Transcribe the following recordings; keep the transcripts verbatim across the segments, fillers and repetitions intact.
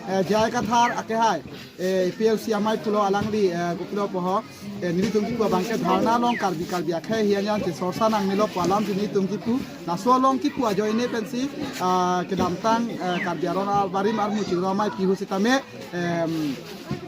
Eh, J I Kathar akehai, eh, A P L C amei pulo alangli, eh, kopilo pu ho, eh, nelitum kipu abangke dharna along Karbi Karbi akhei ahin an chechorsa nangmelo pu alam si nelitum kipu. Laso along kipu ajoine pensi, ah, kedamtang, eh, Karbi Aron Barim armu chingrum amei pihu sitame, em,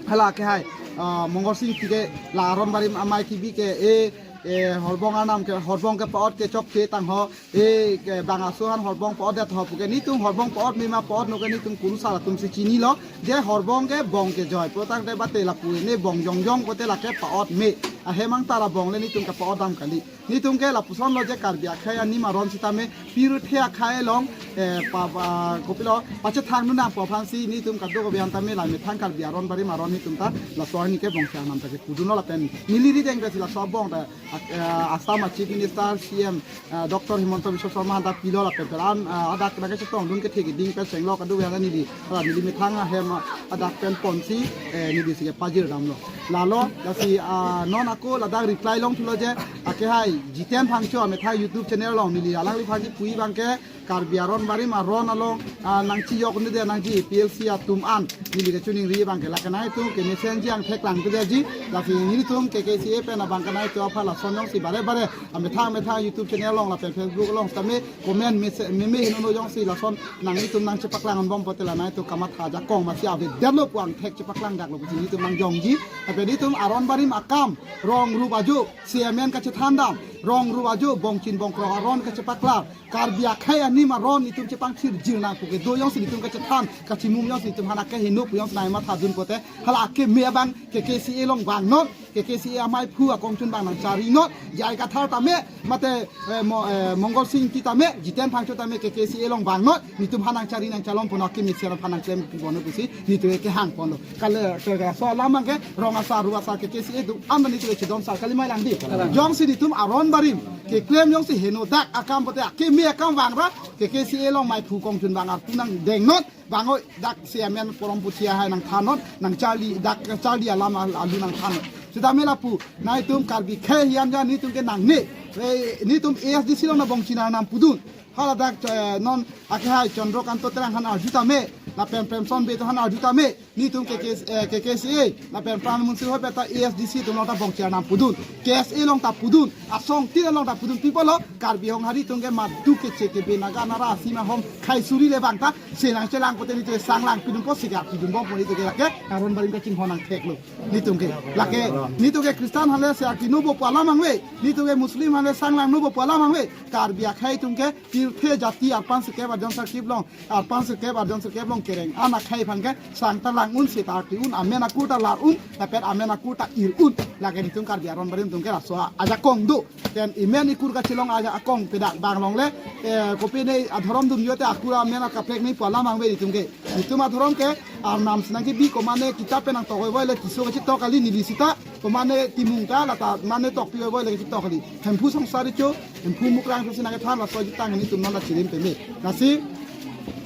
hala akehai, ah, Mongol Sing Ingti ke la Aron Barim amei kebi ke, eh, eh, horbong anam ke, horbong ke pa-ot ke chokche tang ho, eh, ke bang aso aphan horbong pa-otdet ho pu ke nelitum horbong pa-ot mema pa-ot no ke nelitum kurusar atum si chinilo, je horbong ke bong kejoi, pulotangte bate lapu ne bong jongjong pote lake pa-ot me, ahem angtar abong le nelitum ke pa-otdam kali. Nelitum ke lapuson lo je Karbi akhei anim aron sitame pirthe akhei along, eh, pa, pa, kopilo pachethang nunang pu aphansi nelitum kadokave an tame la methang Karbi Aron Barim aron nelitum ta laso arni ke bongsi anam ta kepudunlo lapen neli rideng ta si laso abong ta, eh, Assam a Chief Minister C M, eh, Doctor Himanta Biswa Sarma ta pilo lapen peran, eh, adak nangkachetongdun kethe keding pen senglo kadokave an neli, eh, neli methang ahem adak pen ponsi, eh, neli si kepajirdamlo. Lalo, lasi, ah, non ako ladak reply longthulo je, akehai Jiten Phangcho amethang YouTube channel along neli alangliphan kipu abangke Karbi Aron Barim aron along, ah, nangchijok nede nangji A P L C atum an neli kachiningri abangke lake nangtum kemesen ji angthek lang kedetji, lasi nelitum K K C A pen abangke nangtum aphan lason jongsi bare bare amethang amethang YouTube channel along lapen Facebook along tame comment mese-, meme henono jongsi lason nanglitum nangchepaklang anbom pote la nangtum kamatha ajakong masi avedetlo pu angthek chepaklangdaklo pusi nelitum nangjongji. Tapi nelitum Aron Barim akam rong rup ajo, chairman kachethandam, rong rup ajo, bongchin bongkrok aron kachepaklang, Karbi akhei anim aron nelitum chepangthirjir nang pu kedo jongsi nelitum kachethan kachimum jongsi nelitum aphan akeheno pu jongsi nangmathadun pote, hala akeme abang K K C A along vangnot, K K C A amei aphu akongchun abang nangcharinot, J I Kathar tame, mate, eh, Mo-, eh, Mongol Sing Ingti tame, Jiten Phangcho tame, K K C A along vangnot, nelitum aphan nangchari nangchalom ponlo, akeme sera aphan nangklem ponlo pusi nelitum kehang ponlo. Kale, ke, ke, laso alam abangke rong asar, rup asar K K C A atum an nelitum chedon sar kali mai lang di. Jongsi nelitum Aron Barim keklem jongsi henodak akam pote, akeme akam vangra, K K C A along mei aphu kongchun abang arpu nangdengnot, bang oi dak chairman porom puthia hai nangthannon, nangcharli dak charli alam al-, alu nangthannon. Sitame lapu, nangtum Karbi akhei ahin an nelitum ke nangne, eh, nelitum A S D C along nang bongchin arnam pudun. Hala dak, eh, non akehai Chandra Kanto Terang aphan arju tame, lapen Premchand Bey atum aphan arju tame, nelitum K K, eh, K K C A, lapen Pran Munsi ho peta A S D C atum along ta bongchin arnam pudun, K S A along ta pudun, asong tin along ta pudun, pi apotlo, Karbi Honghari atum ke madu keche kebe naga nara asima hom khai suri le bang ta, chelang chelang pote nelitum sanglang pidun po siga pidun bom po nelitum ke lake, Aron Barim kachinghon angtheklo. Nelitum ke, lake, nelitum ke Christian aphan le se akinu bo pu alam abang ave, nelitum ke Muslim aphan le sanglang nu bo pu alam abang ave, Karbi akhei atum ke, pirthe jati arpan sirkep arjon sirkep along, arpan sirkep arjon sirkep along kereng an akhei aphan ke sang ta lang un, seta arti un, amen akur ta lar un, lapen amen akur ta ir un. Lake nelitum Karbi Aron Barim atum ke laso ajakong do. Ten imen ikur kachelong ajakong pedak bang longle, eh, kopine adhorom dum jote akur amen akaprek ni pu alam abang ave nelitum ke. Nelitum adhorom ke arnam si nangkebi, komane kitap pen nangtok voi le Tisso kachetok kali neli sita, komane Timung ta lata mane tokpi voi le kachetok kali. Hemphu Songsar Recho, Hemphu Mukrang Recho si nangkethan laso ajutang nelitum non ta chirim peme. Lasi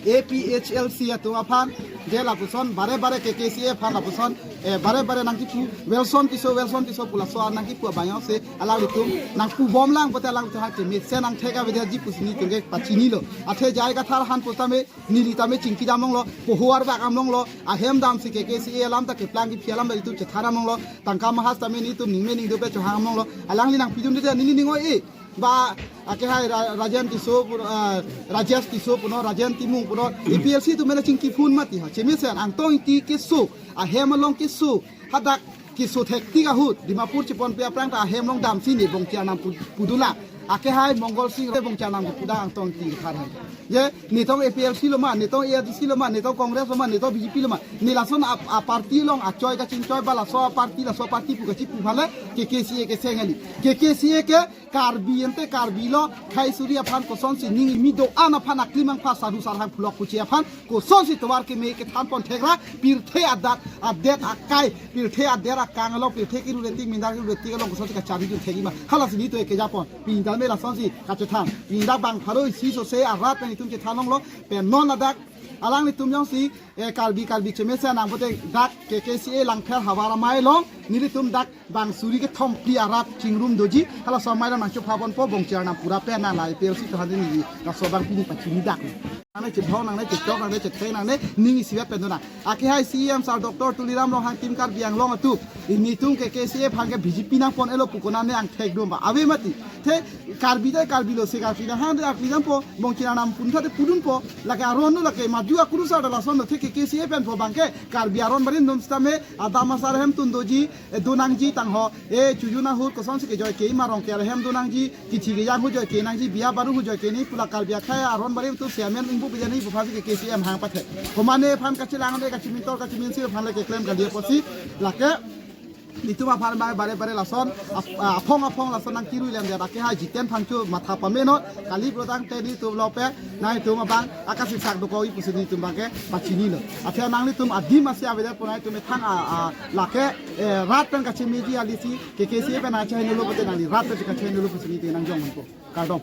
A P H L C atum aphan, je lapuson bare bare K K C A aphan lapuson, eh, bare bare nangkipu, Welson Tisso, Welson Tisso pu laso an nangkipu abang jongsi alanglitum nangpu bom lang pote alanglitum ha kemesen angthek avedetji pusi nelitum ke pachinilo. Athe J I Kathar aphan pu tame, neli tame chingki dam longlo, poho arbak dam longlo, ahem damsi K K C A alam ta keplang kephi alam ta nelitum chethan dam longlo, tangka mahas tame nelitum ningme ningdo pen chohang dam longlo, alangli nangpidunde neli ning oi-e, ba, akehai Ra-, Rajen Tisso punon, ah, Rajesh Tisso punon, Rajen Timung punon, A P L C atum mena chingki phun mati ha, chemesen Angtong Ingti keso, ahem along keso, hadak keso thektik ahut, Dimapur cheponpe aphrang ta ahem along damsi ne bongchin arnam pu-, pudun lang. Akehai Mongol Sing le bongchin arnam pudun Angtong Ingti Kathar aphan. Je, netum A P L C lo ma, netum A S D C lo ma, netum Congress lo ma, netum B J P lo ma. Ne lason a, a party along achoi kachingchoi ba laso a party, laso a party pu kachipu aphan le K K C A keseng kali. K K C A ke Karbi ante Karbi lo, khai suri aphan kosonsi ning kimi do-an aphan aklimang pha saru sarhang pulok puche aphan kosonsi tovar keme kethan pon thekra, pirthe adat, adet akai, pirthe adet akang along, pirthe kiru reting, mindar kiru reting along kosonsi kacharidun thekji ma. Halasi nelitum ke japon, pindal me lasonsi kachethan, pinda bang pharo isi sose arat pen itum chethan longlo, pen non ladak, alanglitum jongsi, eh, Karbi, Karbi chemesen nang pote dak K K C A Langpher havar amei along, nelitum dak bang suri kethom phli arat chingrum doji, halaso amei along nangchopha ponpo, bongchin arnam pura pen nang la A P L C atum aphan neli laso abang pini pachini dak. nangne chibhong nangne chichok nangne chetheng nangne ning isivet pen dona. Akehai C E M sir Doctor Tuliram Ronghang tim Karbi Anglong atum, ilitum K K C A aphan ke B J P nangpon-elo pu konane angthek dum ba. Ave mati. The Karbi dai Karbi lo se Karbi na han de Karbi nangpo bong china nam pun thate pudunpo. Lake aron lo lake madu akuru sa da lason lo the K K C A pen po bangke Karbi aron barim dum sitame adam asar hem tun doji, eh, donangji tangho, eh, chujun ahut kosonsi kejoi ke ima Rongker ahem donangji, kithi kejang hu joi ke nangji, biya baru hu joi ke nangji pu la Karbi akhei aron barim atum chairman ingbu bijani bu phasi K K C A aphan pathe. Komane aphan kachelang de kachemintor kacheminsi aphan le keklem kali apotsi lake ilitum aphan ba bare bare lason ap-, aphong aphong lason nangkiru lem de. Akehai Jiten Phangcho matha pamenon, kali prodang te nelitum lo pen nangtum abang akasiksak dokok-i pusi nelitum abangke pachinilo. Aphi nanglitum adim asi avedet pu nangtum methang a, a, lake, eh, rat pen kachemeji alisi K K C A pen nangchehai nolo pute nangli rat pen kachemeji nolo pusi nelitum nangjong unpo. Kardom.